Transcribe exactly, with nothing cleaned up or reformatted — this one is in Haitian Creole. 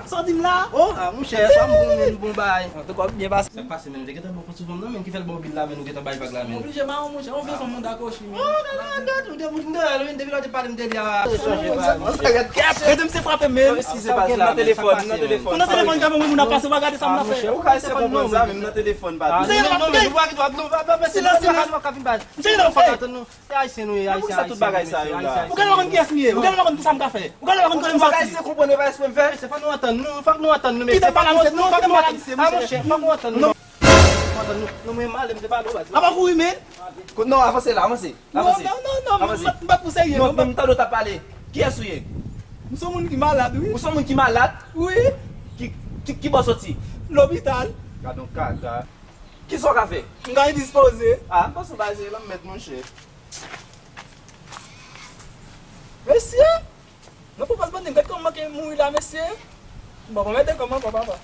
Sa w di m la? Oh, ah, monchè, sa m bon, men bon bagay. Antouka, w byen pase. Sa k pase, men, nou te gentan bon konsouvan nan, men ki fè l ba w bil la, men nou gentan bay vag la, men. Oblije mawon, monchè, yon vye fanm manda kochi, men. Oh, nan, nan, nan, ou te, ou te, ou te, depi lè w te pale m de li a. Rete m se frape, men. Eskize, pa nan telefòn, nan telefòn. Ou nan telefòn, kè moun ap pase, ou pa gade sa m nan fè. Ou ka eseye konprann sa, men nan telefòn, pa. Non, non, men, ou pa, ou pa, silans, silans. M se nan fè. E ayisyen nou ye, ayisyen, ayisyen, ayisyen. Ou genlè pa konn kiyès m ye, ou genlè pa konn kisa m ka fè. Ou genlè pa konn kote m soti. Ayisyen, konprann, e pa espre m fè. Mesye, fòk nou antann nou, fòk nou antann nou, mesye. Kite m pale a misye, non, kite m pale a misye, monchè, fòk nou antann nou. Antann nou. Non, mwen m ale, m te pale w, baz. Apa kouri, men? Non, avanse la, avanse. Non, avanse. Non, non, non, avanse. M, m pa pou serye, non, non, men m tande w t ap pale. Kiyès ou ye? M se yon moun ki malad, wi. Ou se yon moun ki malad? Wi. Ki, ki, ki bò w soti? Lopital. Gad yon kaka. Kisa w ka fè? M ka endispoze. Ah, m panse w pa se lanmèd, monchè. Mesye! Nan pwopòz bandi m, gad kòman m manke mouri la, mesye! Bon, bon, mete kòman, bon, papa.